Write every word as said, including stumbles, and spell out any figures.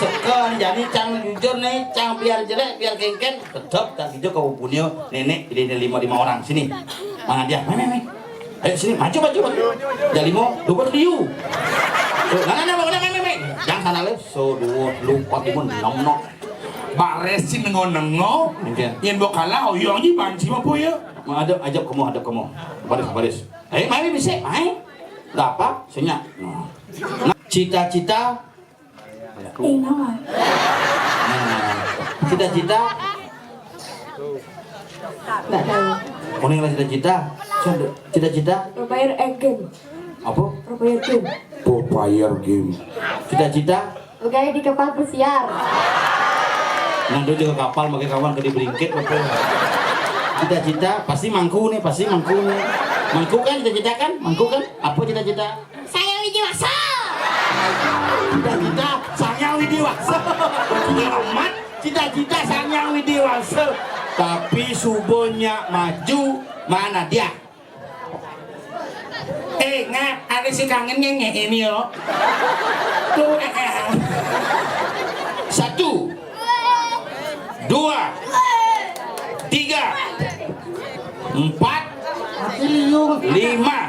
Seken, jadi cang jujur nih, cang biar jelek, biar kengken, tetep tak gitu kau punya nenek, ini lima, lima orang sini. Mana dia? Mai, mai, mai. Ayo sini, maju, maju, maju. Jadi mau, dua liu. Tuh, nah, nah, nah, nah, nah, nah, nah. Jangan sana le, so dua, lupa timun, nom, nom. Baresin nengo-nengo. Oke. Yen mbok kalah, oyong ji banci apa ya? Mau ada, ajak kamu, ada kamu. Baris, baris. Eh, mai, bisa, mai. Nggak apa, senyap. Nah. Nah, cita-cita. Eh, nama? Nah, cita-cita. Nggak tahu. Kuning lah cita-cita. Cita-cita. Berbayar game. Apa? Berbayar game. Berbayar game. Cita-cita. Oke, di kapal pesiar. Nanti juga kapal pakai kawan ke di bringkit apa? Cita-cita pasti mangku nih, pasti mangku nih. Mangku kan cita-cita kan? Mangku kan? Apa cita-cita? Saya Widi Waso. Cita-cita saya Widi Waso. Amat cita-cita saya Widi Waso. Tapi subonya maju mana dia? Eh, Ngap, ada si kangen ngenyek ini yo. Tuh, eh, eh. Satu, dua, tiga, empat, lima.